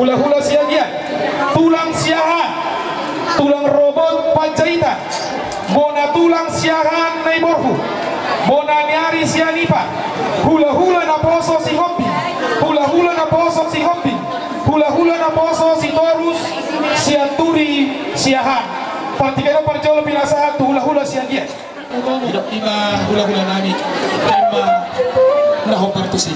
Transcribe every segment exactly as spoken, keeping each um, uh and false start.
Hulahula Siagian, tulang Siahaan, tulang rorobot Panjaitan, bona tulang Siahaan na i borhu, bona ni ari Sianipa, hulahula naposo Sihombing, hulahula naposo Sihombing, hulahula naposo Sitorus, Sianturi, Siahaan. Partingkian on parjolo pinasahat tu hulahula Siagian. Ima hulahula nami, ima na hombar tusi.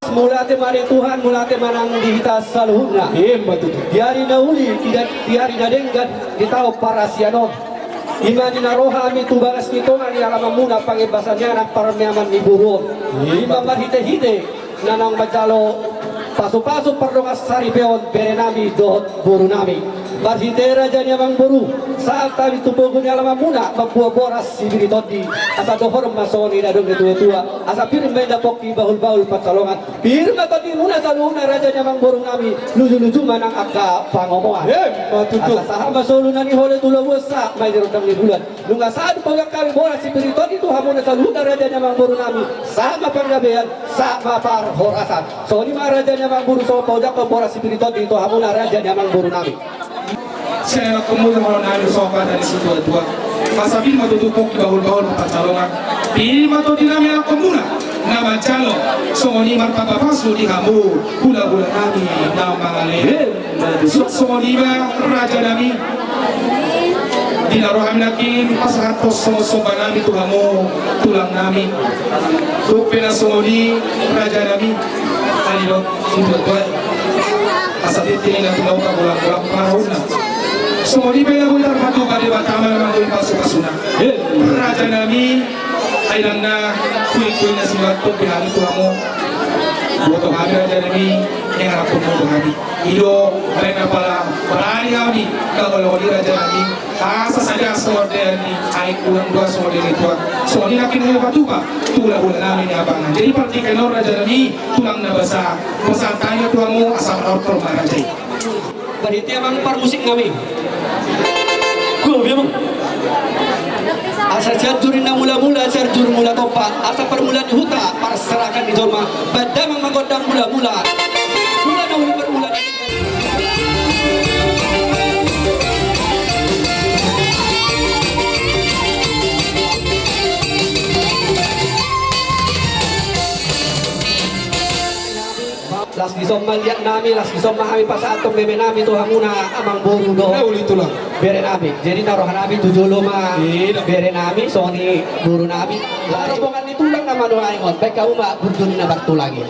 Mauliate ma di Tuhan, mauliate ma nang di hita saluhutna. Ima tutu. Di ari na uli, di, di ari na denggan, di taon parasian on. Ima di na ro hami tu bagas ni tonga ni alamanmuna, pangembasan ni anak, parmeaman ni boru on. Ima. Ima marhitehite na naung manjalo pasupasu pardongansaripeon berenami dohot borunami. Marhite raja ni amangboru, sahat hami tu pogu ni alamanmuna mamboan boras sibiri tondi, asa dohonon ma songon i na didok ni natuatua, asa pir ma inna pongki bahulbahul pansalongan, pir ma tondimuna saluhutna raja ni amangboru nami, lujuluju ma nang angka pangomoan. Emma tutu. Asa sahat ma solu na nihol tu labuan, sahat ma i di rondang ni bulan. Nunga sahat paujak hami boras sibiri tondi tu hamuna saluhutna raja ni amangboru nami, sahat ma panggabean, sahat ma parhorasan. Songon i ma raja ni amangboru, songon paujak boras sibiri tondi tu hamuna raja ni amangboru nami. Sian anakhonmuna dohonon nami songon hata ni situatua, asa pir ma tutu pongki bahulbahul pansalongan, pir ma tondi nami anakhonmuna na manjalo, songon i martamba pasu di hamu hulahula nami na mangalean. Songon i ma raja nami, di na ro hami nangkin pasahathon songon somba nami tu hamu tulang nami. Tung pe na songon i raja nami, alai do, asa tintin na tulang, tulang pangarahutna. Songon i pe na boi tarpatupa Debata ma na manggoli pasupasuna. Raja nami, ai ndang na kuikuik na sinurat pe hami tu hamu. Boto hami raja nami, diharapkon boto hami. I do, baen na pala barani hami, mangoloi raja nami. Asa sada songon dia ni aek, ulang dua songon dia ni tuak. Songon i nangkin hami patupa tu hulahula nami Niabangan. Jadi partingkian on raja nami, tulang na basa, pasahat hami tu hamu asa marortor ma raja i. Marhite amang parmusik nami. Kulo biamang. Asa sianjur ninna mulamula, sianjur mula tompa, asa parmulaan ni huta, parserahan ni jolma, baen damang ma gondang mulamula. Mula na uli parmulaan. Las dison ma liat nami, las dison ma hami pasahathon bebe nami tu hamuna amangboru dohot bere nami. Jadi na roha nami tu jolo ma bere nami, songon i boru nami. Rombongan ni tulang nama do aek on, baen hamu ma burju ni na martulang i.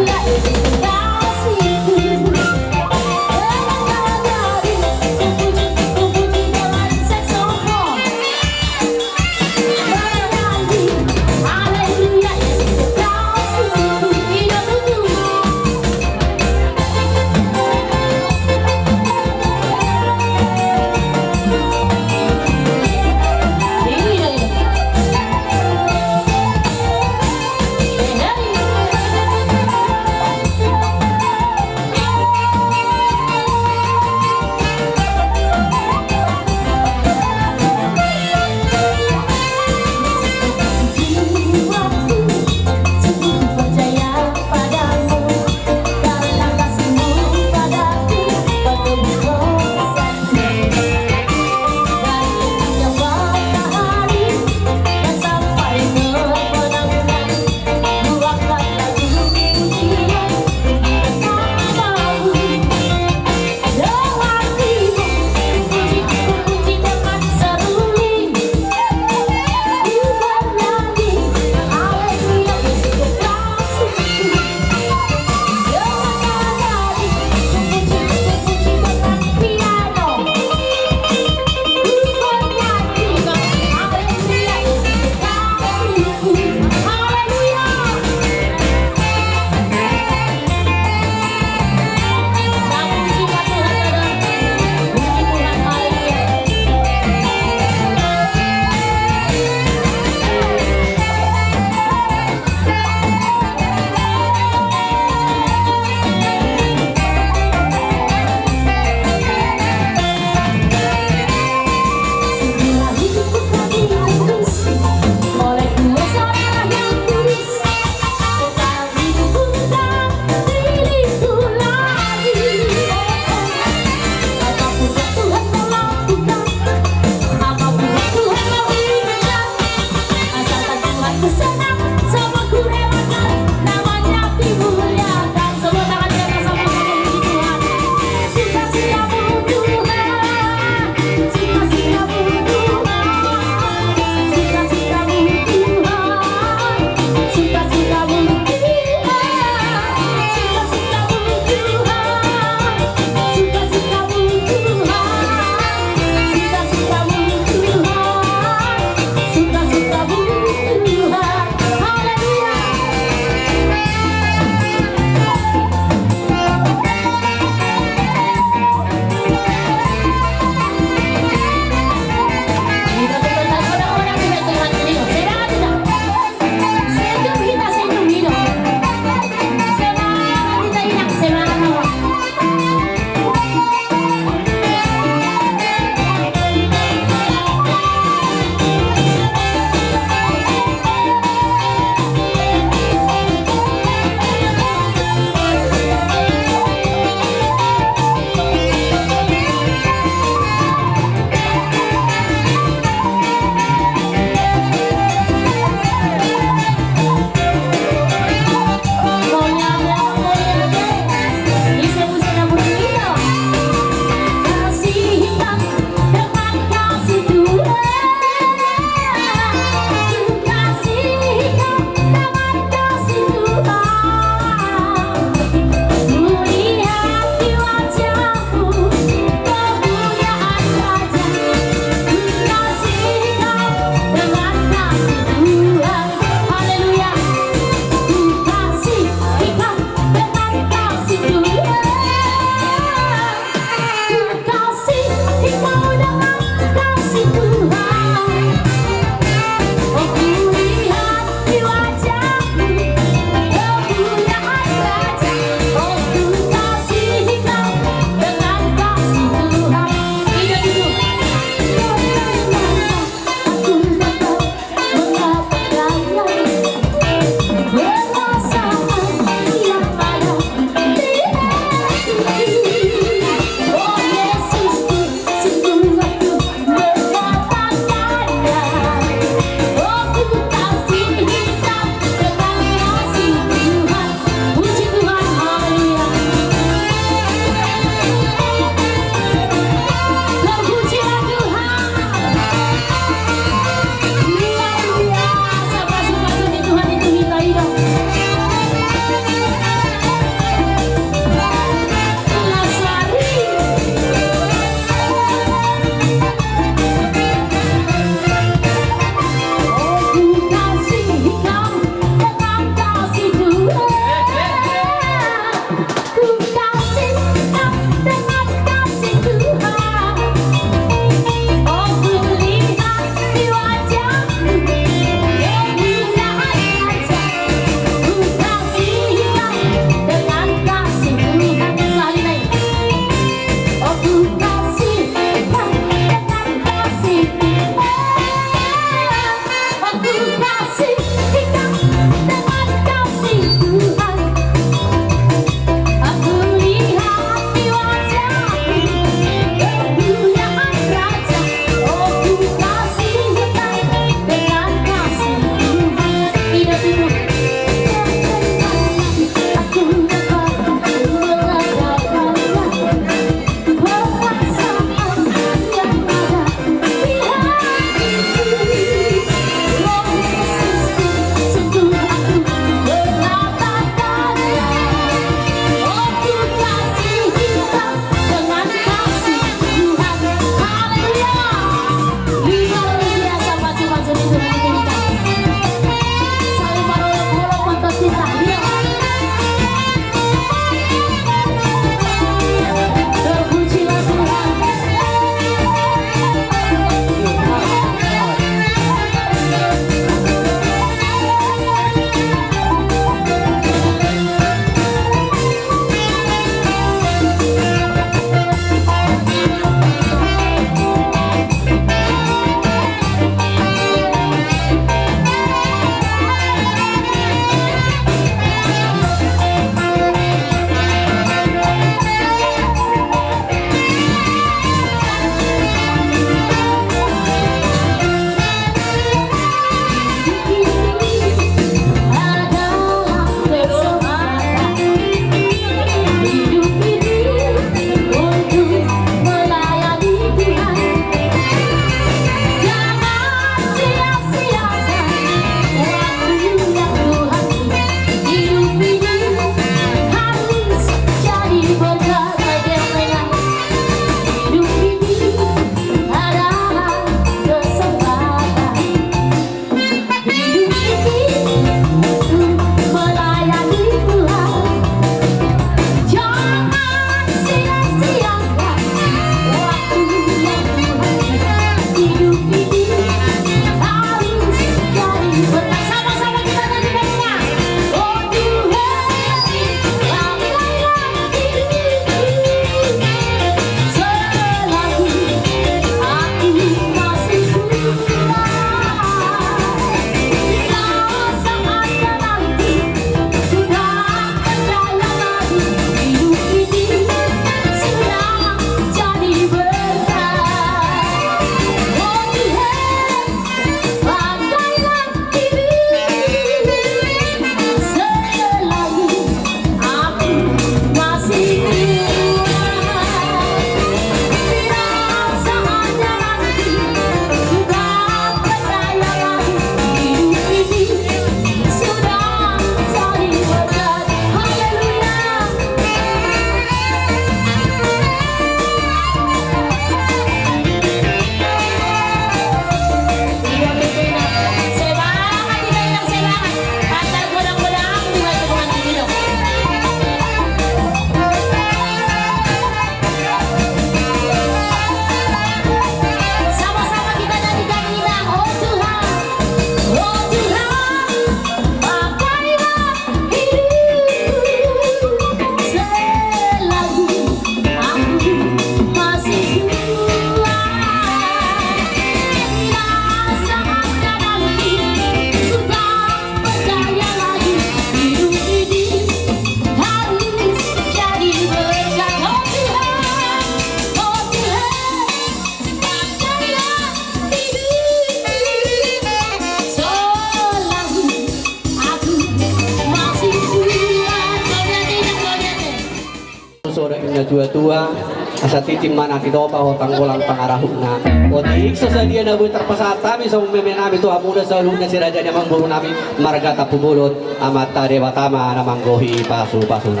Soda inna tua-tua, asa tintin ma na tinopa hotang golang pangarahutna. Otik so sadia na boi tarpasahat hami songon meme nami tu hamuna saluhutna si raja ni amangboru nami marga Tampubolon, Amanta Debata ma na manggohi pasu-pasuna.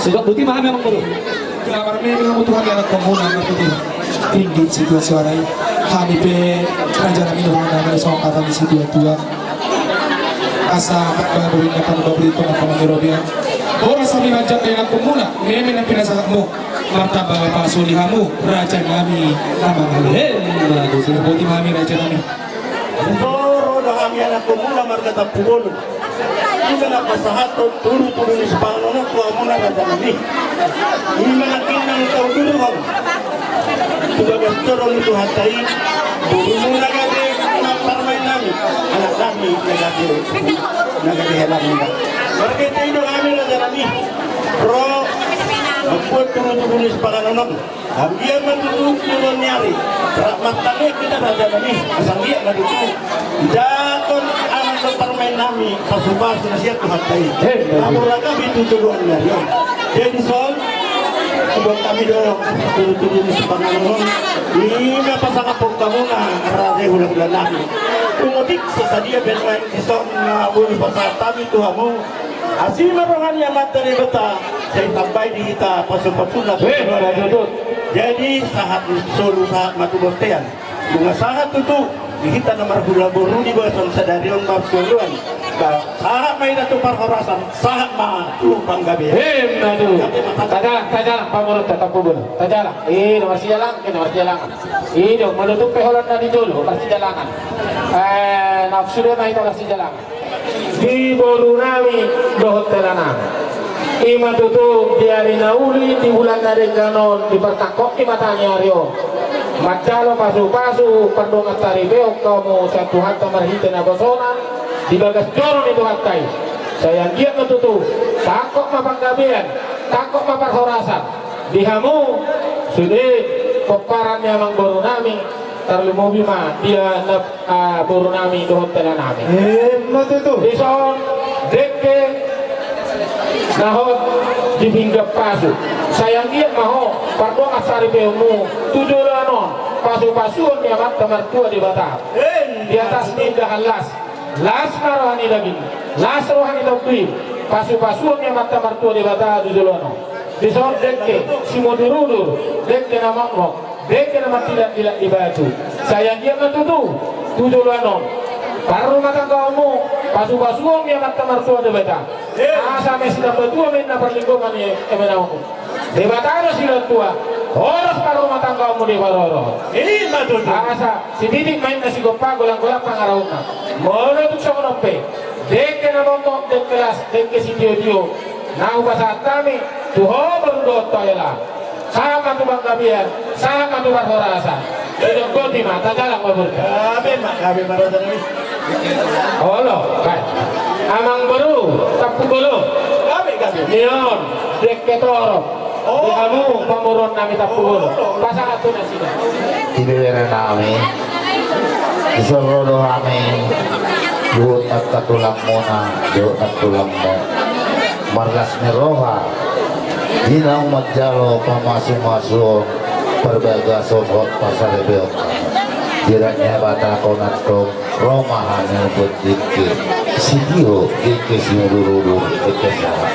Sugap boti ma hami amangboru. Kabar meme hamu tu hami anak hamuna na putih. Tinggi situa suara i. Hami pe raja nami dohot nami songon kata ni situa-tua. Asa hak babu inna panu babu di tonga-tonga ni robean. Boras hami manjak dengan pemuna, meme na pinasahatmu. Martamba ma pasu di hamu, raja nami, amang hami. Hem, bagus. Boti ma hami raja nami. Soro do hami anak pemuna marga Tampubolon. Ima na pasahathon tudu-tudu ni sipanganon tu hamuna raja nami. Ima na tinggal tau dulu hau. Tu bagas joro ni Tuhanta i, borumuna gabe na parmaen nami, anak nami na gabe, na gabe helamuna. Marhite i do hami raja nami ro mambuat tudu-tudu ni sipanganon on. Anggiat ma tutu di ulaon ni ari rap martangiang hita raja nami, asa anggiat ma tutu. Idahon anak dohot parmaen nami pasu-pasu na sian Tuhanta i. Hei, hei. Asa rap gabe tu joloan ni ari on. Jadi son, buat hami do tudu-tudu ni sipanganon on. Ima pasangaphon hamuna raja hula-hula nami. Tung otik so sadia bermain di son na boi pasahat hami tu hamu. Asi ma roha ni Amanta Debata sai tambai di hita pasu-pasuna. Hei, betul. Jadi sahat ni solu sahat ma tu bontean. Nunga sahat tutu di hita na marhula boru di bagasan sadari on marsioloan. Ba, sahat ma hita tu parhorasan, sahat ma tu panggabean. Hei, betul. Gabe ma hita. Tajalang, tajalang, pamoruonta Tampubolon. Tajalang. I do marsijalangan, i do marsijalangan. I do, molo tung pe holan na di jolo marsijalangan. Eh, na sude ma hita marsijalangan. Di boru nami dohot hela nami. Ima tutu di ari na uli di bulan na denggan on di partangkok ni mata ni ari on. Manjalo pasu-pasu pardongan saripeon hamu sian Tuhanta marhite naposonan di bagas joro ni Tuhanta i. Sai anggiat ma tutu, tangkok ma panggabean, tangkok ma parhorasan. Di hamu, sude, pomparan ni amangboru nami, tarlumobi ma dia na, ah, boru nami dohot hela nami. Ima tutu. Dison, dengke na hot di pinggan pasu. Sai anggiat ma ho pardongan saripeonmu tu joloan on, pasu-pasuon ni Amanta Martua Debata. Di atas ni indahan las. Las ma roha ni daging, las roha ni tondi, pasu-pasuon ni Amanta Martua Debata tu joloan on. Dison dengke simudur-udur, dengke na mokmok, dengke na mandilat-dilat di batu. Sai anggiat ma tutu tu joloan on, parrumatanggaonmu pasu-pasuon ni Amanta Martua Debata. Asa mes na patua mes na parlinggoman ni eme na omu. Debata do silehon tua, horas parrumatanggaonmu di paroro. Ima tutu. Asa sititik ma inna sigompa, golang-golang pangarahutna. Molo tung songon on pe, dengke na mokmok, dengke las, dengke sitio-tio na hupasahat hami tu ho boru dohot tu hela. Sahat ma tu panggabean, sahat ma tu parhorasan. Didok boti ma, tajalang ma boru. Gabe ma, gabe ma raja nami. Olo, baik. Amangboru Tampubolon. Gabe, gabe. Nion, dengke torop. Oh. Di hamu pamoruon nami Tampubolon. Oh. Pasahat tu nasida. Ibebere nami. Dison ro do hami. Dohot nantulangmuna, dohot nantulangmu. Marlas ni roha. Di naung manjalo pamasu-masuon, parbagason dohot pasaripeon. Di roha ni Debata on antong, ro ma hami mambuat dengke sitio, dengke simudur-udur, dengke sahat.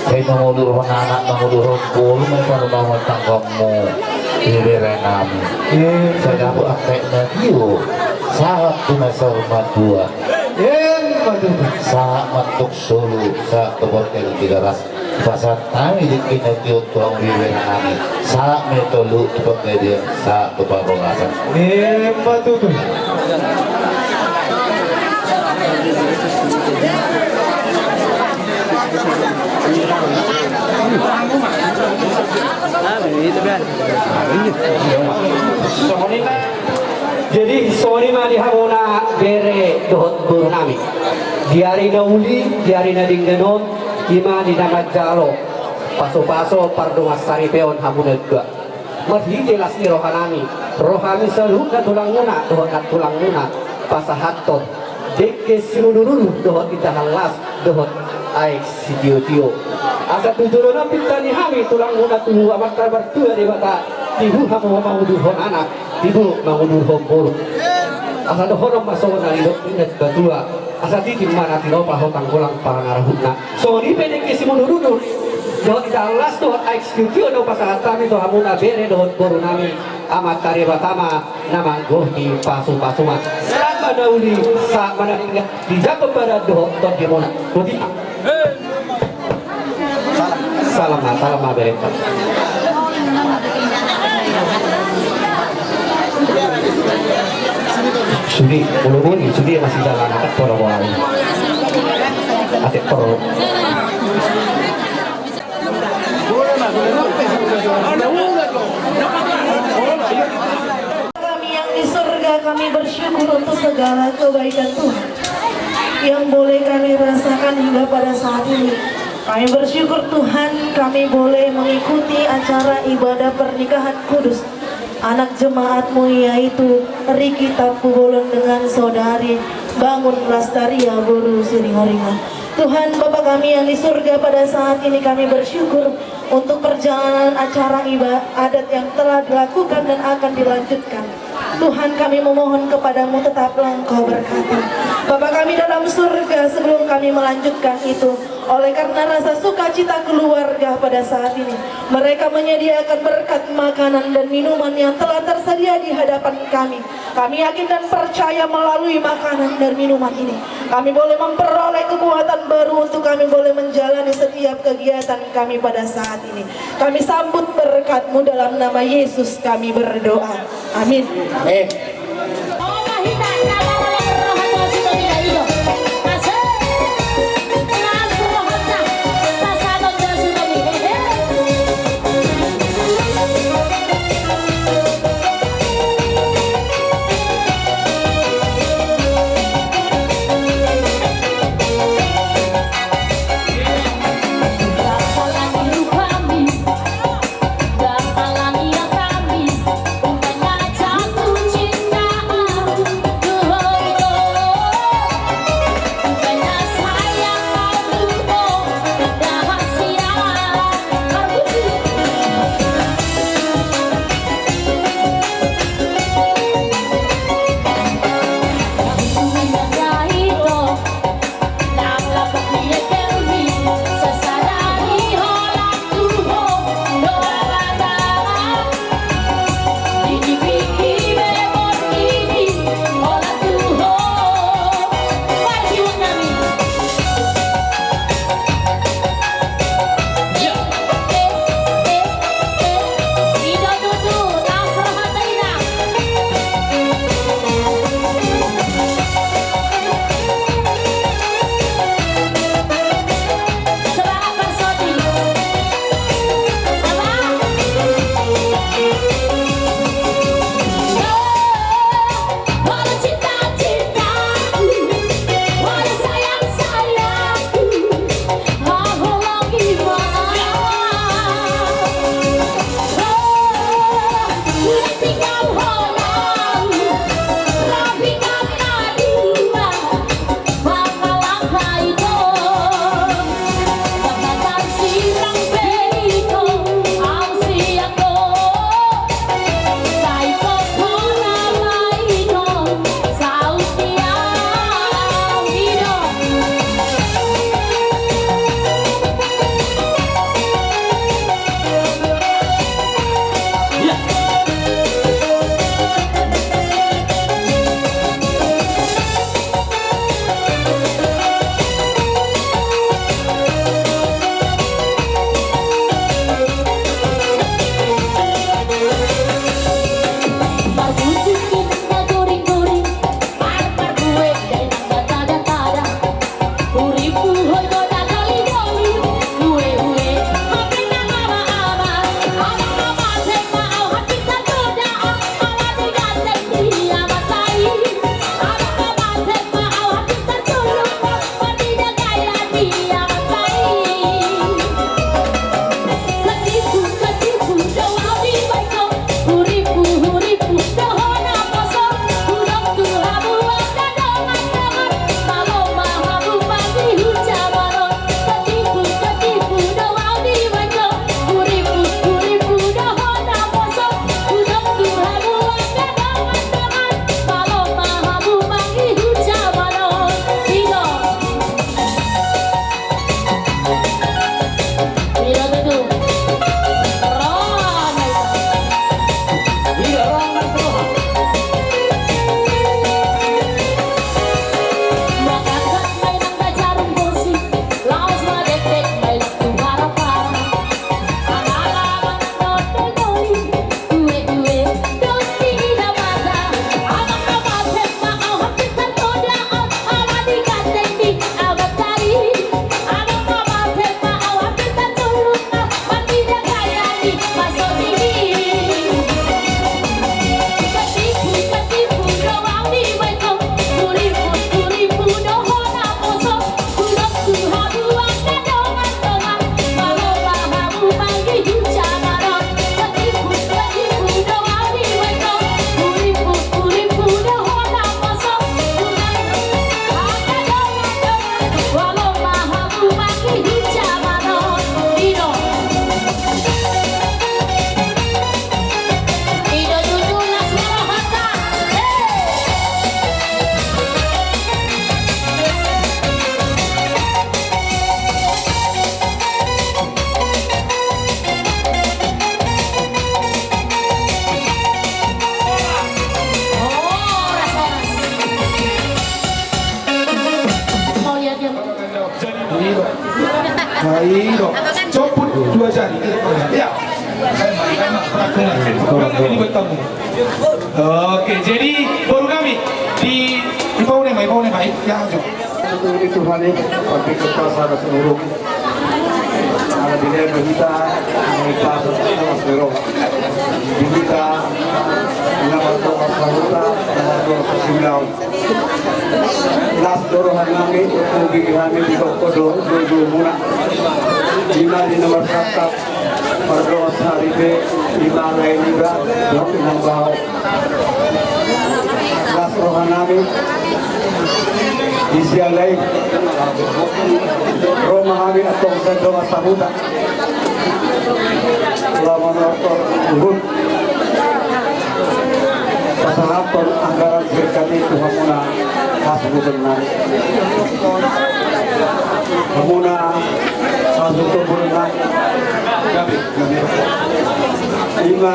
Sai na modurhon anak, na modurhon boru ma i parrumatanggaonmu, ibebere nami. Sai dapot angka aek na tio, sahat tu na saur matua. Ima tutu. Sahat ma antong solu, sahat tu bontean Tigaras. Pasahat hami dengke na tio tu hamu, ibebere nami. Sahat ma i tolu tu panggabean, sahat tu parhorasan. Ima tutu. Jadi songon i ma di hamuna bere dohot boru nami. Di ari na uli, di ari na denggan on, ima di na manjalo pasu-pasu pardongan saripeon hamuna dua. Marhite las ni roha nami, ro hami saluhutna tulangmuna dohot nantulangmuna pasahathon dengke simudur-udur dohot indahan las dohot aek sitio-tio. Asa tu joloan on pinta ni hami tulangmuna tu Amanta Martua Debata, tibu hamu mangudurhon anak, tibu mangudurhon boru. Asa dohonon ma songon na nidok ni natuatua, asa tintin ma na tinopa hotang golang pangarahutna. Songon i pe dengke simudurudur dohot ita las dohot aek sitio na hupasahat hami tu hamuna bere dohot boru nami. Amanta Debata ma na manggohi pasupasuna. Sahat ma na uli, sahat ma na denggan di jabu badan dohot tondimuna. Boti. Salam ma, salam ma berenta. Sude, molo boti, sude masih jalan, atek poro bola. Atek poro. Kami yang di surga, kami bersyukur untuk segala kebaikan Tuhan yang boleh kami rasakan hingga pada saat ini. Kami bersyukur Tuhan, kami boleh mengikuti acara ibadah pernikahan kudus anak jemaat-Mu, yaitu Riki Tampubolon dengan saudari Bangun Lastaria boru Siringoringo. Tuhan Bapa kami yang di surga, pada saat ini kami bersyukur untuk perjalanan acara iba-, adat yang telah dilakukan dan akan dilanjutkan. Tuhan, kami memohon kepada-Mu, tetaplah Engkau berkati. Bapa kami dalam surga, sebelum kami melanjutkan itu, oleh karena rasa sukacita keluarga pada saat ini, mereka menyediakan berkat makanan dan minuman yang telah tersedia di hadapan kami. Kami yakin dan percaya melalui makanan dan minuman ini, kami boleh memperoleh kekuatan baru untuk kami boleh menjalani setiap kegiatan kami pada saat ini. Kami sambut berkat-Mu, dalam nama Yesus kami berdoa. Amin. Amin. Oke, jadi boru nami di, di paune ma, di paune ma, ya, jo. Itu, itu Tuhan ini, tapi kita sana seluruh. Ada di dalam kita, kita, kita, kita, kita, Las do roha nami, ubi nami di toko do, do, do muna. Ima di nomor satu, pardosa ripe, ima lae niba, do inang bao. Las roha nami, di sialai, roma hami atong sendo sahuta. Lawan otor uhut. Pasahathon anggaran sirkat i tu hamuna hasuhuton nami. Hamuna hasuhuton nami. Ima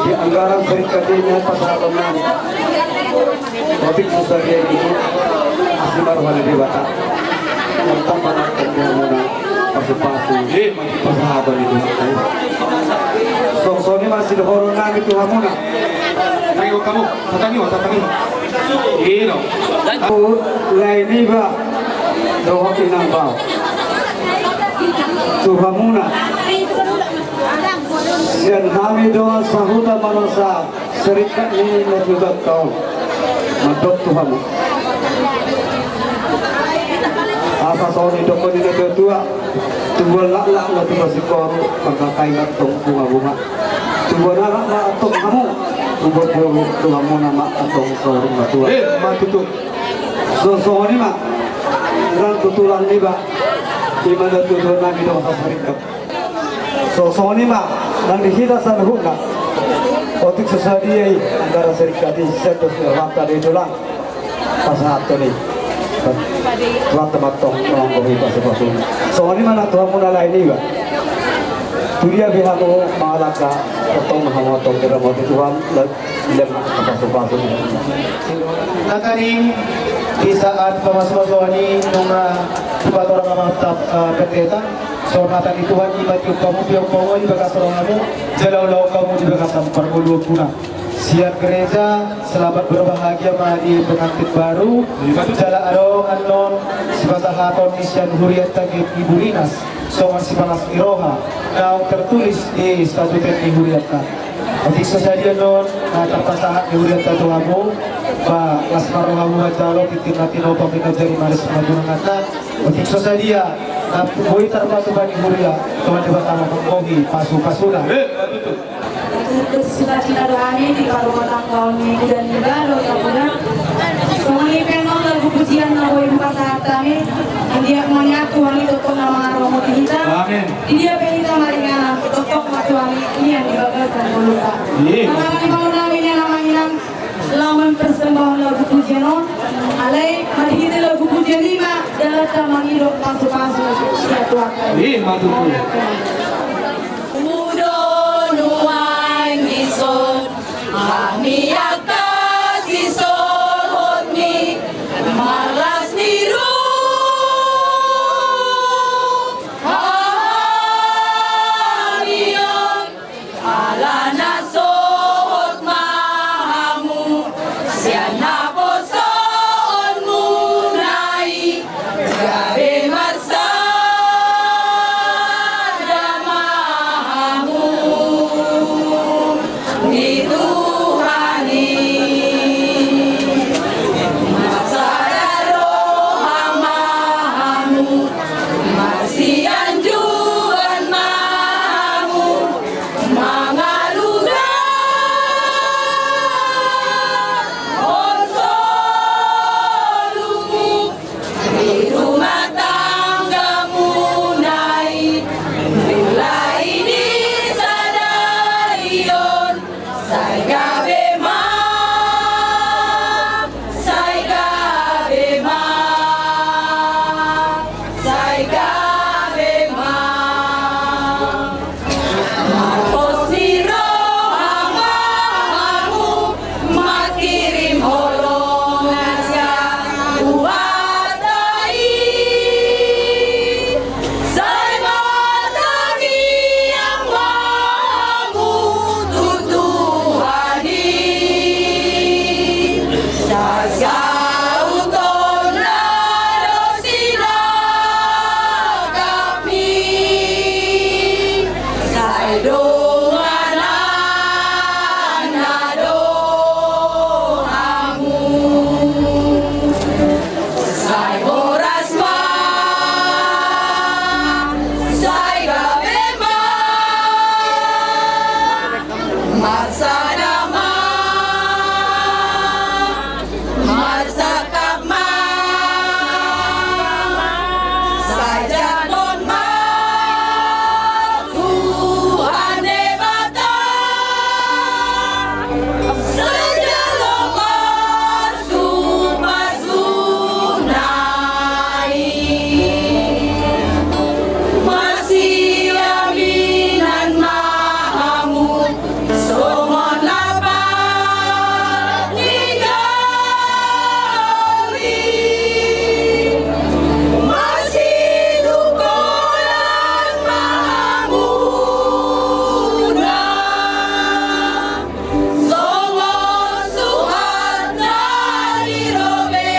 di anggaran sirkat i pasahathon nami. Otik susah dia itu. Asi baru hal di bata. Tentang mana hamuna pasu-pasu. Eh, Pasahaton i tu. Songon i ma sidohonon nami tu hamuna. Tangi ma hamu, tangi ma, tangi ma. Ino. Lae niba dohot inang bao. Tu hamuna. Sian hami dongan sahuta manosa. Sirkat ni natuatua on mandok tu hamu. Asa songon didok ni natuatua, tubuan laklak ma tubuan singkoru, mangkatai ma antong bungabunga. Tubuan anak ma antong hamu, tubuan boru tu hamuna ma antong saur matua. Eh, ma tutu. So, songon i ma, nang tu tulang niba, ima na tutu nami dongan sasirkat. So, songon i ma, nang di hita saluhutna. Otik so sadia i, anggaran sirkat i, sian dos ni rohanta do i tulang. Pasahathon i. Tulang ma antong, manggohi pasu-pasu. Songon i ma nang tu hamuna lae niba. Tudia be hamu mangalangka, antong ma hamu antong diramoti Tuhan, la-, Nangkaning di saat pamasumasuon i nunga dipatorang amanta, eh, pendeta, so hata ni Tuhan i ma tiop hamu, tiop hamu di bagas rohamu, jala ulaon hamu di bagasan parngoluonmuna. Sian gereja, selamat berbahagia ma di pengantin baru, jala adong annon sipasahaton ni sian hurianta Ibu Dinas, songon sipalas ni roha, naung tertulis di statute ni hurianta. Otik so sadia annon, na tarpasahat ni hurianta tu hamu, ba, las ma rohamu manjalo, tintin na tinopa, pinanjari manis ma junanganna. Otik so sadia, na boi tarpatupa ni huria, Tuhan Debata ma manggohi pasu-pasuna. Sukacita do hami di parrumatanggaon ni Ibu dan Ibu dohot Ibu. Songon i pe annon lagu pujian na boi hupasahat hami, anggiat ma nian Tuhan i tongtong na mangaramoti hita. Amin. Di dia pe hita maringanan, tongtong ma Tuhan i nian di bagasan ngolunta. Iya. Amang inang, laho ma persembahon lagu pujian on. Alai marhite lagu pujian i ma dalanta mangido pasu-pasu sian Tuhanta. Iya, ma tutu. Udo nuaeng dison, hami angka sisolhotmi, marlas ni roha hami on, ala na sohot ma hamu, sian haposoonmuna i, gabe marsada ma hamu di Tuhan i. Marsada roha ma hamu, marsianjuan ma hamu, mangaluga on solumu. Di rumah tanggamuna i, mulai di sadari on, sai gabe ma, sai gabe ma, sai gabe ma. Marpos ni roha ma hamu, mangkirim holong sian Tuhanta i. Sai martangiang ma hamu tu Donganna do hamu. Sai horas ma, sai gabe ma, marsada ma, marsangkap ma, sai jahaton ma Tuhan Debata, sai jalo ma pasu-pasuna i. Masiaminan ma hamu songon lapak ni joli. Masitungkolan ma hamuna songon suhat na di robean.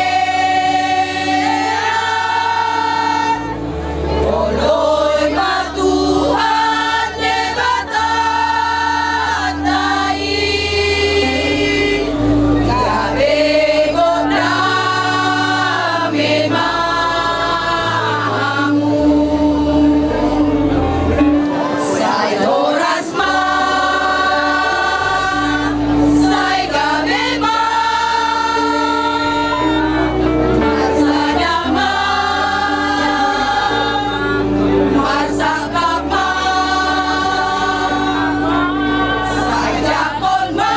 Oloi ma Tuhan Debatanta i, gabe godang ma hamu. Sai horas ma, sai gabe ma, marsada ma, marsangkap ma, sai jahaton ma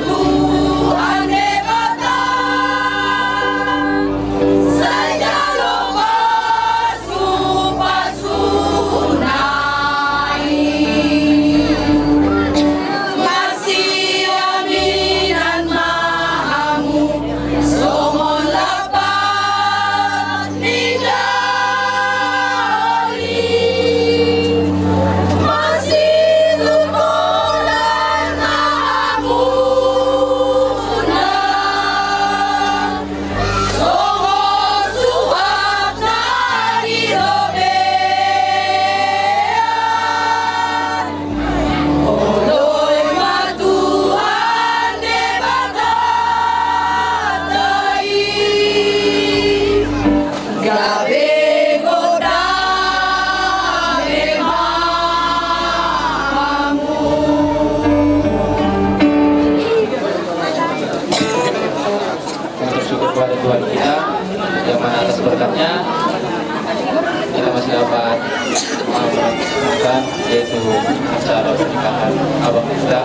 Tuhan Debata, sai jalo ma pasu-pasuna i. Masiaminan ma hamu songon lapak ni joli. Masitungkolan ma hamuna songon suhat na di robean. Oloi ma Tuhan Debatanta i, gabe godang ma hamu. Kita bersyukur kepada Tuhan kita yang mana atas berkatnya kita masih dapat, eh, melaksanakan, yaitu acara pernikahan abang kita.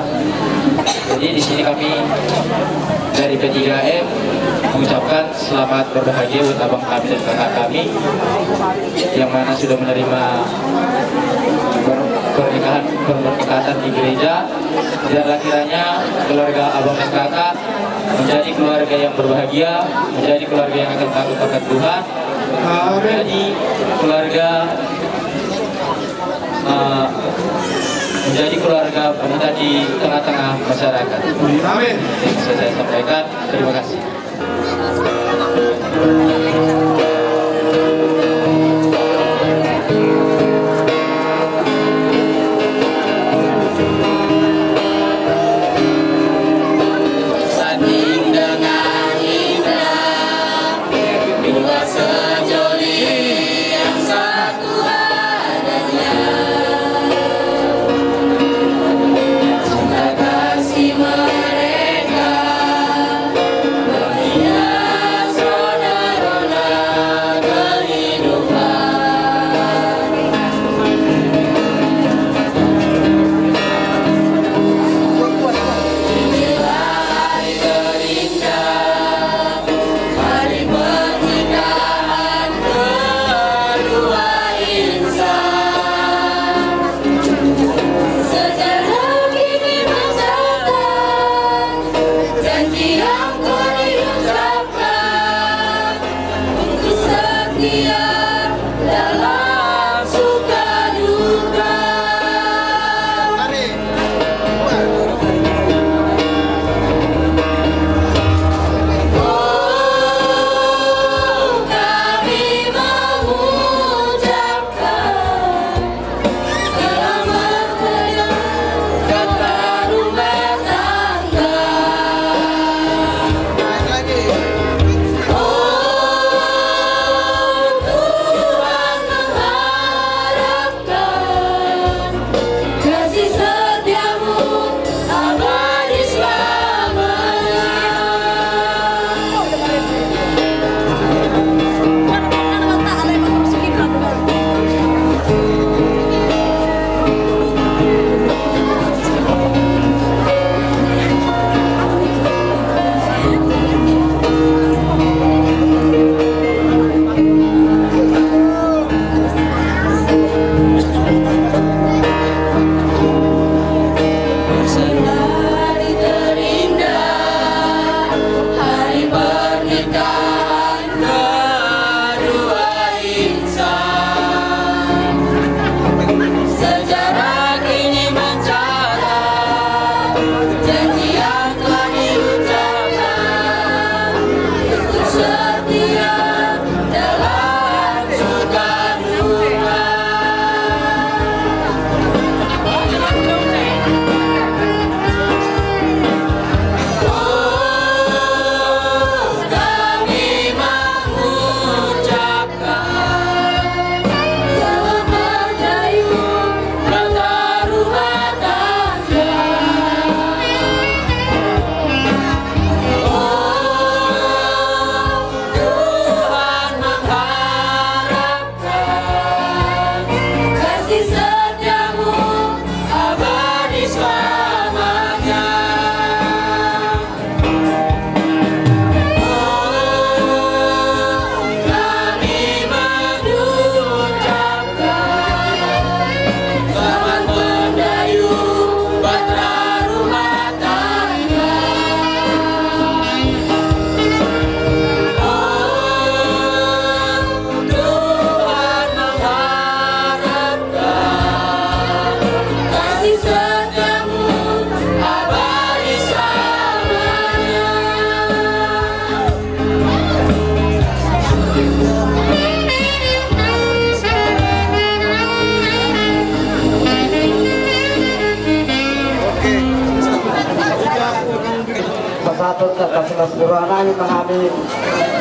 Jadi di sini kami dari P tiga M mengucapkan selamat berbahagia buat abang kami dan kakak kami yang mana sudah menerima per-, pernikahan, pernikahan di gereja. Biarlah kiranya keluarga abang dan kakak menjadi keluarga yang berbahagia, menjadi keluarga yang akan taat kepada Tuhan, amin, menjadi keluarga, eh, menjadi keluarga pendeta di tengah-tengah masyarakat. Amin. Yang bisa saya sampaikan. Terima kasih. Pasahaton tangkas las ni roha nami ma hami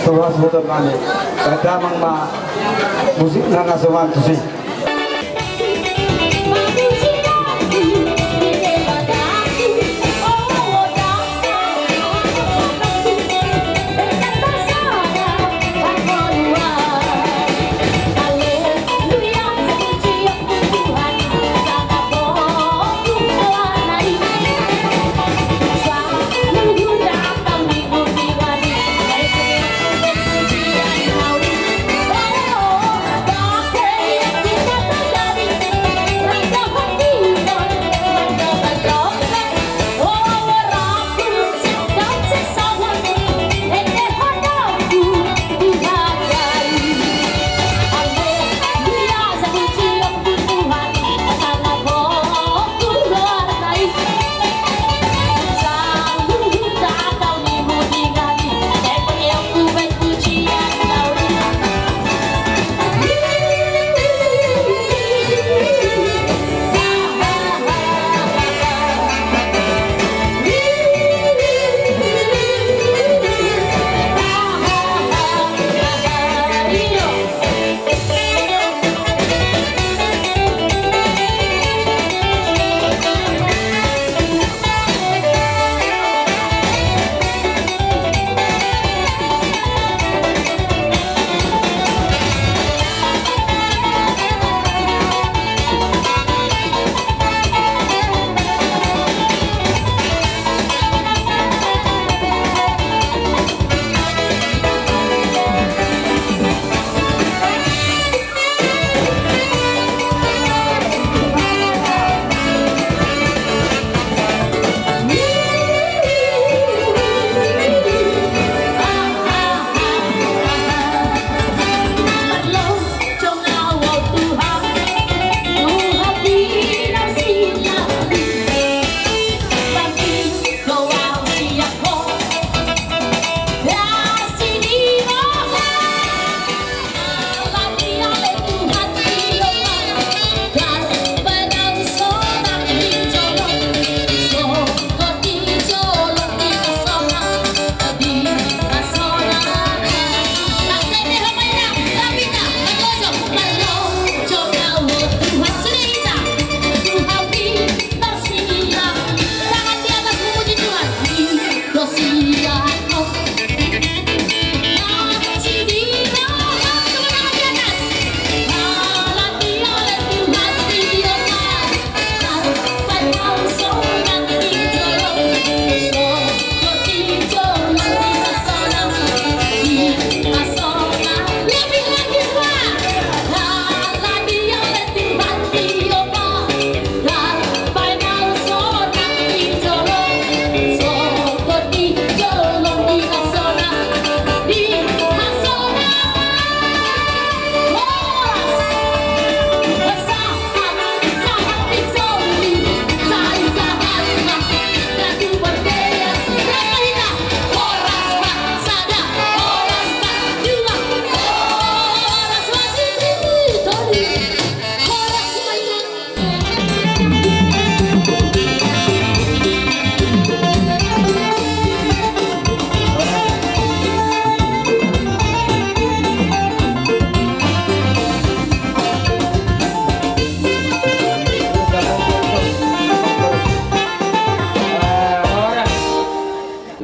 tu hasuhuton nami. Bahen damang ma musikna na songon tusi.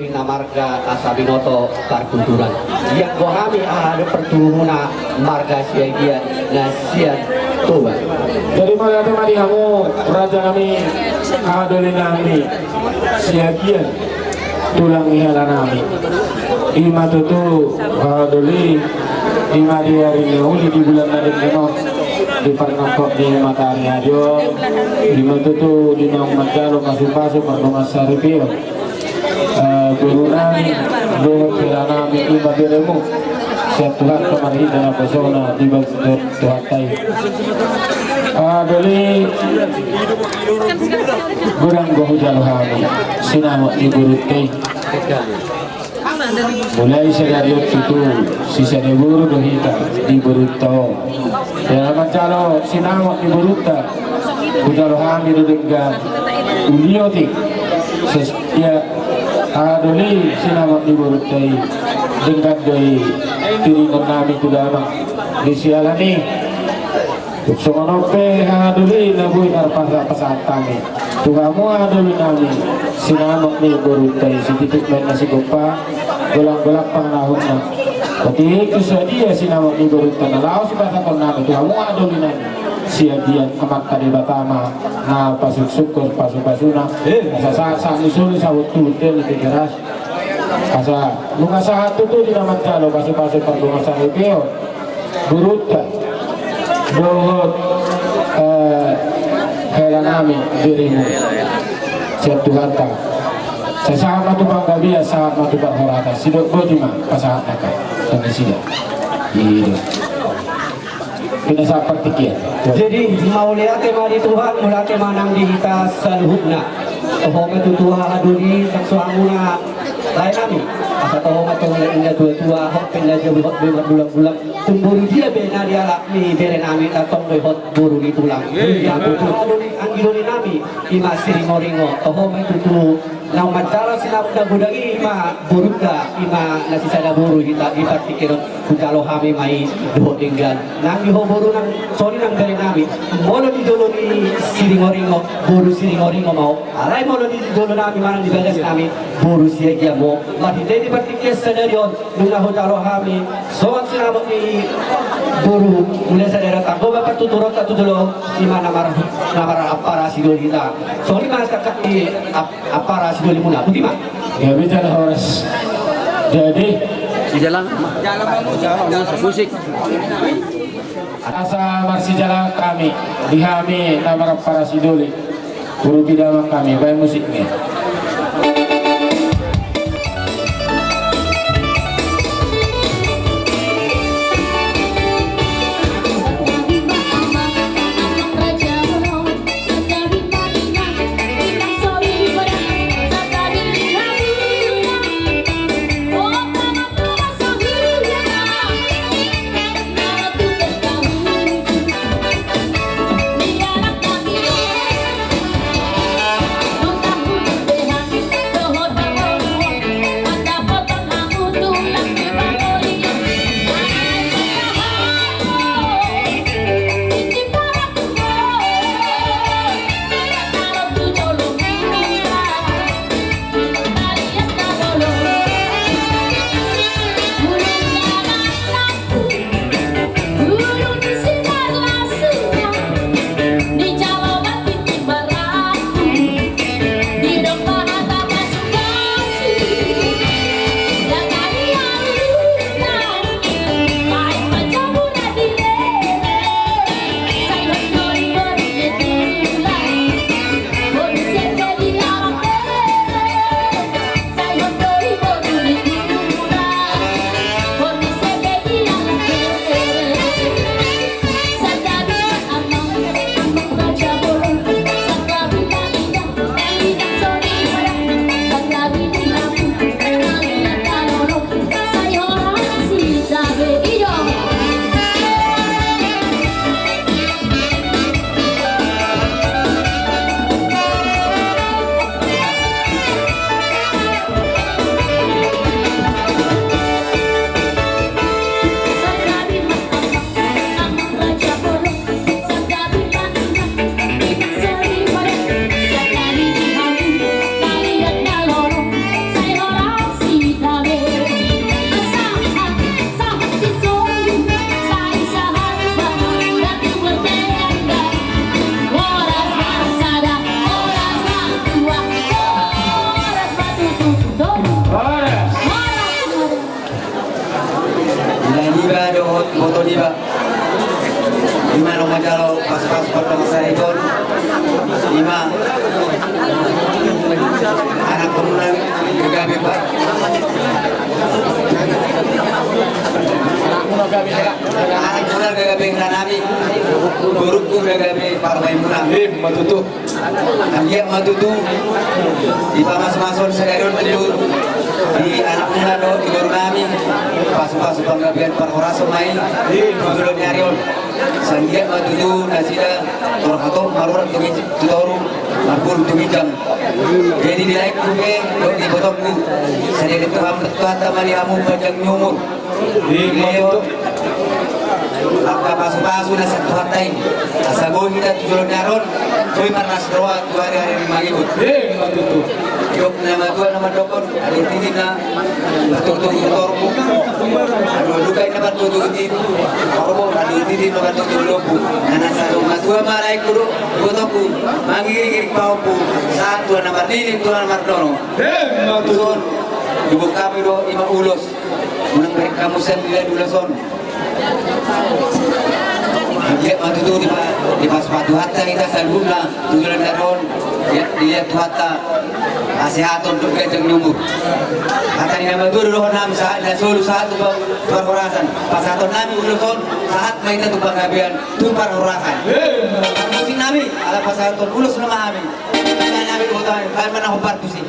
Ninna marga asa binoto parkulturan. Ianggo hami aha do partuburan marga Siagian na sian Toba. Jadi mauliate ma di hamu raja nami, aha doli nami Siagian, tulang ni hela nami. Ima tutu, aha doli, ima di ari na uli di bulan na denggan on, di parnangkok ni matahari hajor, ima tutu di naung manjalo pasupasu pardongan saripeon. Eh, boru nami dohot hela nami ima beremu. Sian Tuhanta marhite naposona dibahen Tuhanta i. Adoli, godang do hujalo hami sinamot ni borunta i. Mulai sadari on tutu sisada boru do hita di borunta on. Ia na manjalo sinamot ni borunta, hujalo hami do denggan uli otik. Ia adoli sinamot ni borunta i, denggan do i tiringon nami tu damang. Di siala ni Tung songon on pe adoli na boi tarpasahat hami tu hamu adoli nami sinamot ni borunta i, sititik baen na sigompa, golang-golang pangarahutna. Otik tu sadia sinamot ni borunta na laho sipasahaton nami tu hamu adoli nami, sian Amanta Debata ma na pasuksuk pasu-pasuna. Asa sahat-sahat ni solu, sahat tu bontean ni Tigaras. Asa nunga sahat tutu di na manjalo pasu-pasu pardongansaripeon borunta dohot, eh, hela nami, dirimu sian Tuhanta. Sahat ma tu panggabean, sahat ma tu parhorasan. Sidok boti ma pasahat angka nasida. Ido. Pinasahat partingkian. Jadi mauliate ma di Tuhan, mauliate ma nang di hita saluhutna. Toho ma tutu adoli, ndang so hamuna lae nami. Asa toho ma tong na inna tua-tua, hot pe na jabu, hot pe margulang-gulang. Tung boru dia be na dialap ni bere nami, na tong do hot boru ni tulang. Ia tutu adoli, anggi doli nami, ima Siringo-ringo. Toho ma tutu naung manjalo sinamot na godang i, ima borunta, ima na sisada boru hita di partingkian on. Hujalo hami ma i dohot denggan. Nang di ho boru, nang songon i nang bere nami, molo di jolo ni Siringo-ringo, boru Siringo-ringo ma ho. Alai molo di jolo nami manang di bagas nami, boru Siagian ma ho. Marhite di partingkian sadari on, nunga hujalo hami songon sinamot ni boru, mulai sadari on tanggo ma partuturonta tu jolo, ima na mar, na marampara sidoli hita. Songon i ma sangkap ni ap, ampara sidolimuna, boti ma. Ia, bicara horas. Jadi, di jalan, musik. Asa marsijalangan hami, di hami na marampara sidoli. Urupi damang hami, baen musik ni. Inaniba dohot ibotoniba, ima na manjalo pasu-pasu pardongansaripeon, ima anakmuna gabe, anakmuna gabe hela nami, borungku Gabe parumaenmuna. Ima tutu. Anggiat ma tutu dipamasumasuhon sadari on tutu di anakmuna dohot di boru nami, pasupasu panggabean parhorasan ma i di joloan ni ari on. Sai anggiat ma tutu nasida torop hatop marurat tu toru, marpudun tu ginjang. Jadi di laengku pe dohot di ibotongku, sai dilehon Tuhanta ma di hamu panjang ni umur. Ima tutu. Angka pasupasu na sian Tuhanta i, asa boi hita tu joloan ni ari on boi marlas ni roha tu ari-ari na mangihut. Ima tutu. Didok na matua na mandokhon, adong titi na martogu-togu di torop, adong titi na martogu-togu di horbo, adong titi na martogu-togu di lombu. Na naeng saur matua ma laengku dohot ibotongku mangiring-iring pahompu, sahat tu na marnini tu na marnono. Ima tutu. Dison, dibungkami do ima ulos. Unang bereng hamu sian dilan ulos on. Anggiat ma tutu dipa-, dipasupasu Tuhanta hita saluhutna tu joloan ni ari on. Dilehon Tuhanta hasehaton dohot ganjang ni umur. Hata ni na matua do dohononnami sahat na solu sahat tu pa-, parhorasan. Pasahatonnami ulos on sahat ma hita tu panggabean tu parhorasan. Parmusiknami ala pasahathon ulos nama hami. Nami dohot hami, baen ma na hombar tusi.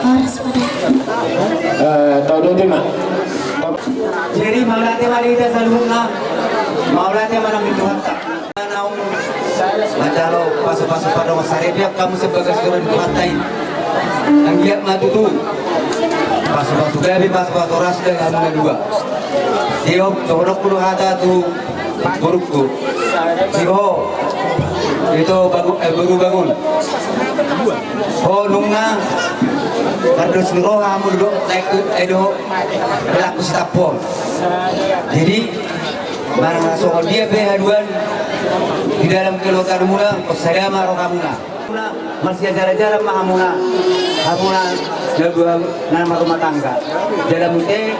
Horas ma da. Eh, tau do, Tima. Jadi, mauliate ma di hita saluhutna. Mauliate ma nang di Tuhanta. Naung manjalo pasupasu pardongansaripeon hamu sian bagas joro ni Tuhanta i. Anggiat ma tutu pasupasu gabe, pasupasu horas di hamu na dua. Jadi, dohononku do hata tu borungku. Di ho, ito bagu-, eh, boru Bangun. Ho nunga mardos ni roha hamu dohot laengku, eh, dohot helangku si Tampubolon. Jadi, manang na songon dia pe haduan di dalam keluargamuna, sada ma rohamuna. Marsiajal-ajalan ma hamuna, hamuna na dua na marrumah tangga. Jala muse,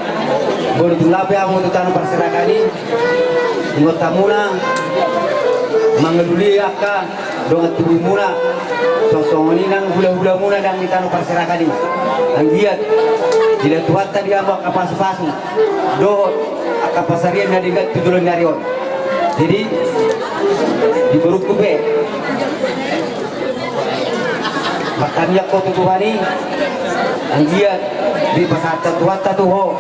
boi tung lape hamu tu tano parserahan i, ingot hamuna mangalului angka dongan tubumuna, songon i nang hula-hulamuna nang di tano parserahan i. Anggiat dilehon Tuhanta di hamu angka pasupasu dohot angka pansarian na denggan tu joloan ni ari on. Jadi, di borungku pe, martangiang ho tu Tuhan i, anggiat dipasahat Tuhanta tu ho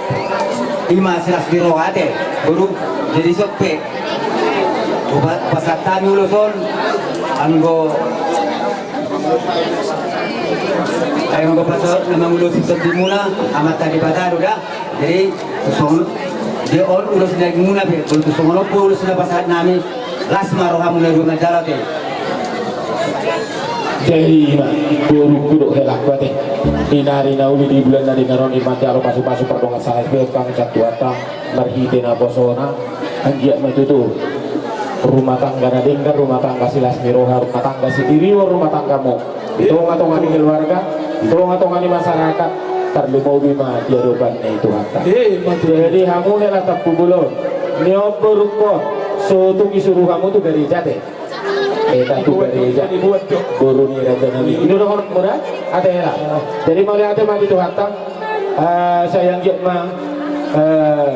ima silas ni roha, ate boru. Jadi, dison pe hupasahat hami ulos on, anggo, anggo pasahat na mangulosi tondimuna Amanta Debata do da. Jadi, songon dia on ulos na dengganmuna pe, boru, tu songon on pe ulos na pasahatnami, las ma rohamuna dua manjalo, ate. Jadi, ima borungku dohot helangku, ate. Di ari na uli, di bulan na denggan on, ima manjalo pasupasu pardongansaripeon hami sian Tuhanta marhite naposona. Anggiat ma tutu rumah tangga na denggan, rumah tangga silas ni roha, rumah tangga sitiruon rumah tanggamu. Di tonga-tonga ni keluarga, di tonga-tonga ni masyarakat, tarlumobi ma di adopan ni Tuhanta. Jadi, hamu hela Tampubolon, ni on borungkon, so tung isuru hamu tu gareja, ate. Eta tu gareja, boru ni raja nami. I do dohononmu da, ate hela. Jadi, mauliate ma di Tuhanta. Eh, sai anggiat ma, eh,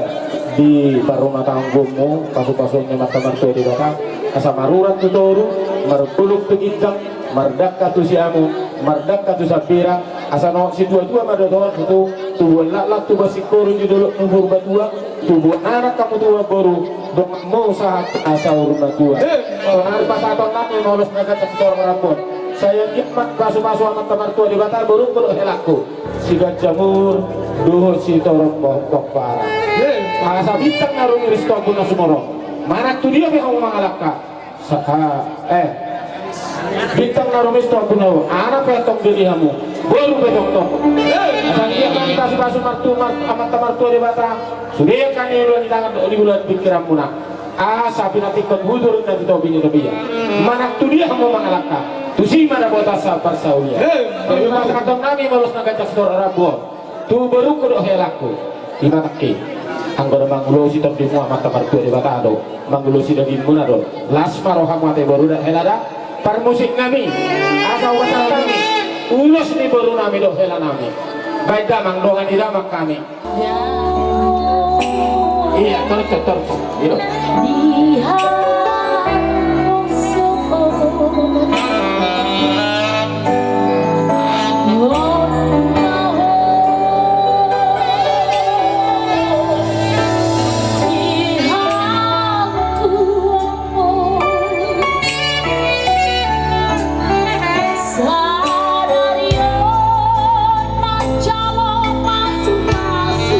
di parrumatanggaonmu pasupasuon ni Amanta Martua Debata. Asa marurat tu toru, marpulung tu ginjang, mardangka tu siamun, mardangka tu sambirang, asa na situa-tua ma dohot tutu, tubuan laklak tubuan singkoru di dolok ni Purbatua, tubuan anak hamu tubuan boru, donganmu sahat saur matua. Sonari pasahatonnami ma ulos na ganjang sitorop rambu on. Sai anggiat ma pasu-pasu Amanta Martua Debata borungku dohot helangku. Siganjang umur dohot sitorop pomparan. Asa bintang na rumiris tu ombun na sumorop. Manang tu dia pe hamu mangalangka. Sa-, eh. Bintang na rumiris tu ombun na sumorop. Anak pe antong diri hamu. Boru pe tongtong. Asa anggiat ma pasu-pasu Martua, Amanta Martua Debata. Sude angka ni uluan ni tangan dohot ni uluan pingkiranmuna. Asa pinantikhon hujur na di topi ni topi i. Manang tu dia hamu mangalangka, tusi ma dapotan sahat parsaulian. Jadi pasahatonnami ma ulos na ganjang sitorop rambu on tu borungku dohot helangku. Ima nangkin, anggo na mangulosi tondimu Amanta Martua Debata do, mangulosi dagingmuna do. Las ma rohamu ate boru dohot hela da. Parmusiknami, asa hupasahat hami ulos ni borunami dohot helanami. Baen damang, dongan ni damang hami. Iya, torus, torus. Iya. Sadari on manjalo pasu-pasu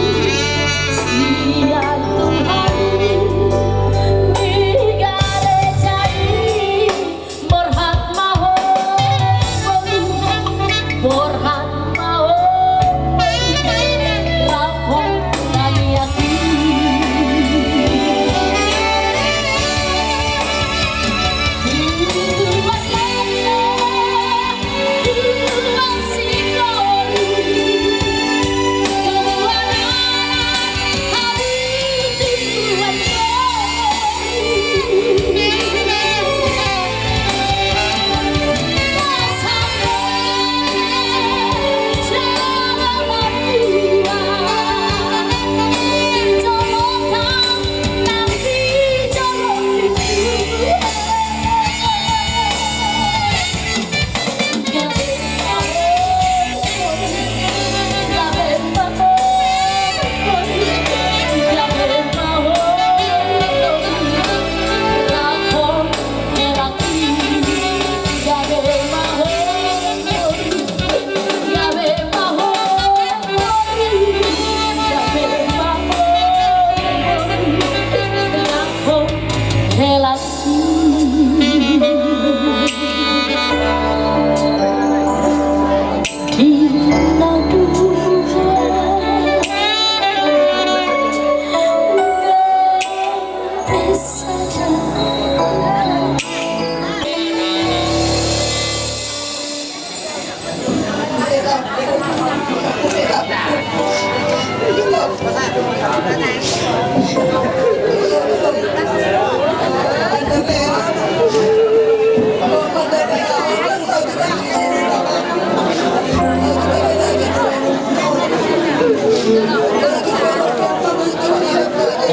sian Tuhan i di gareja i. Borhat ma ho, borhat ma ho, rap hon hami aki.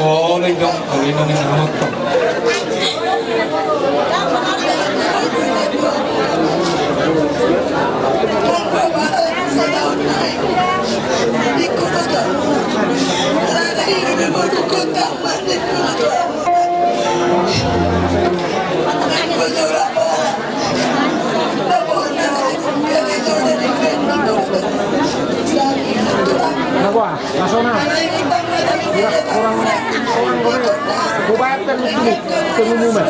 Oh, lindong, lindong yang amat. Nah, gua. Nasional. Ya, orang, orang gue. Gue bayar kan di sini. Pengumuman.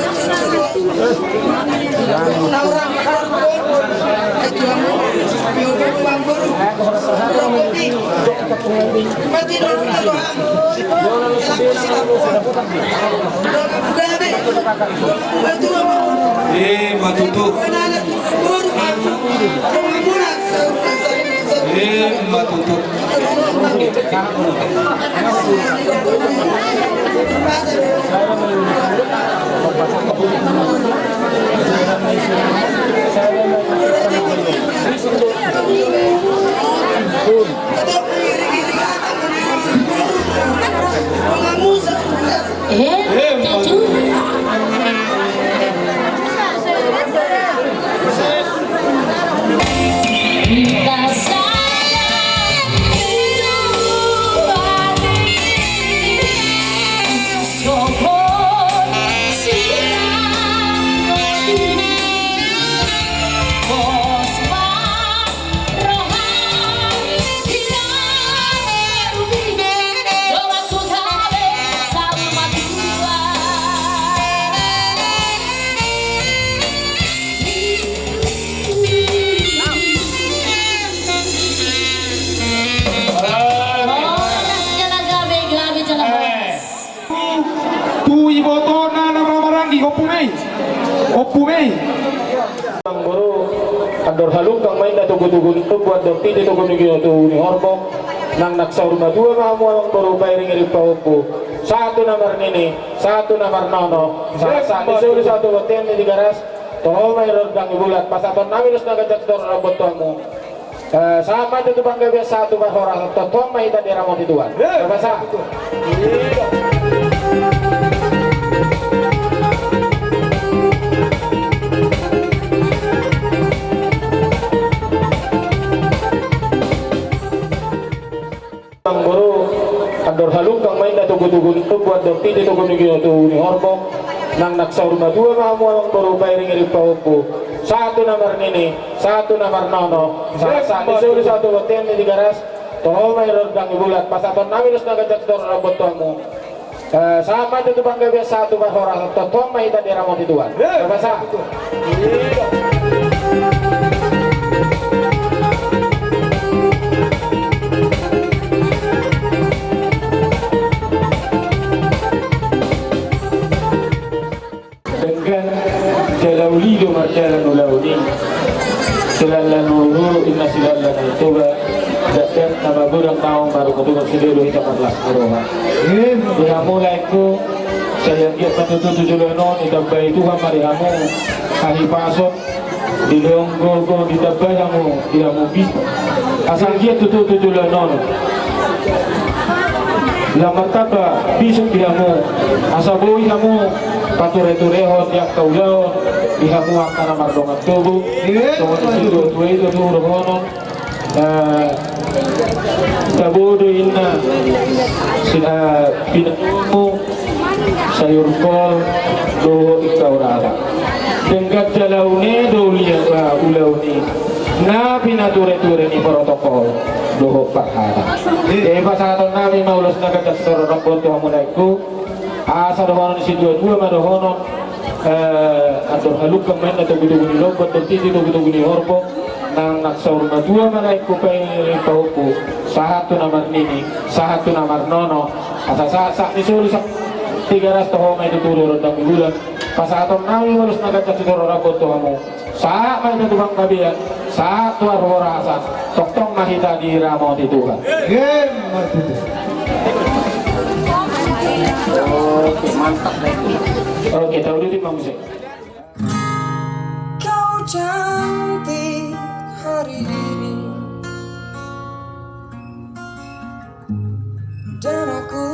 Eh. Eh, matutu. Eh, matutu. Eh, eh, matutu. Tu ibotona na marhahamaranggi, Ompu Mei. Ompu Mei. Amangboru, andor halungkang ma inna togu-togu ni lombu, andor titi togu ni horbo. Nang na saur matua ma hamu amangboru, pairing-iring pahompu. Sahat tu na marnini, sahat tu na marnono. Sahat-sahat ni solu, sahat tu bontean ni Tigaras. Toho ma i rondang ni bulan, pasahaton nami ulos na ganjang sitorop rambu tu hamu. Eh, sahat ma i tu panggabean, sahat tu parhorasan, tongtong ma hita diramoti Tuhan. Eh, sahat. Amangboru, andor halungkang ma inna togu-togu ni lombu, andor titi togu ni horbo. Nang na saur matua ma hamu amangboru, pairing-iring pahompu. Sahat tu na marnini, sahat tu na marnono. Sahat-sahat ni solu, sahat tu bontean ni Tigaras. Toho ma i rondang ni bulan, pasahaton nami ulos na ganjang sitorop rambu tu hamu. Eh, sahat ma i tu panggabean, sahat tu parhorasan, tongtong ma hita diramoti Tuhan. Eh, sahat. Denggan jala uli do mardalan ulaon i. Siala ni uhum inna siala ni Toba. Dakdanak na magodang naung marungutungut, sidea do hita marlas ni roha. Di hamu laengku, sai anggiat ma tutu tu joloan on ditambai Tuhan ma di hamu hahipason, dilehon gogo, ditambai hamu, di hamu bisuk. Asa anggiat tutu tu joloan on lam martamba bisuk di hamu, asa boi hamu pature-turehon di angka ulaon di hamu angka na mardongan tubu. Songon i do tua-tua i do dohonon. Eh, tabo do inna, si, eh, pinomu sayur kol dohot ingkau raba. Denggan jala une do uli, eh, ulaon i na pinature-ture ni protokol dohot parhata. Eh, pasahaton nami ma ulos na ganjang sitorop rambu tu hamu laengku. Asa dohonon ni situa-tua ma dohonon, eh, andor halungkang ma inna togu-togu ni lombu, andor titi togu-togu ni horbo. Nang na saur matua ma laengku, pairing-iring pahompu. Sahat tu na marnini, sahat tu na marnono. Asa sahat-sahat ni solu, sahat Tigaras, toho ma i tutu rondang ni bulan. Pasahaton nami ma ulos na ganjang sitorop rambu tu hamu. Sahat ma hita tu panggabean, sahat tu parhorasan, tongtong ma hita diramoti Tuhan. Emma tutu. Oke, mantap deh. Oke, tahu dulu, Mang Hussein. Kau cantik hari ini dan aku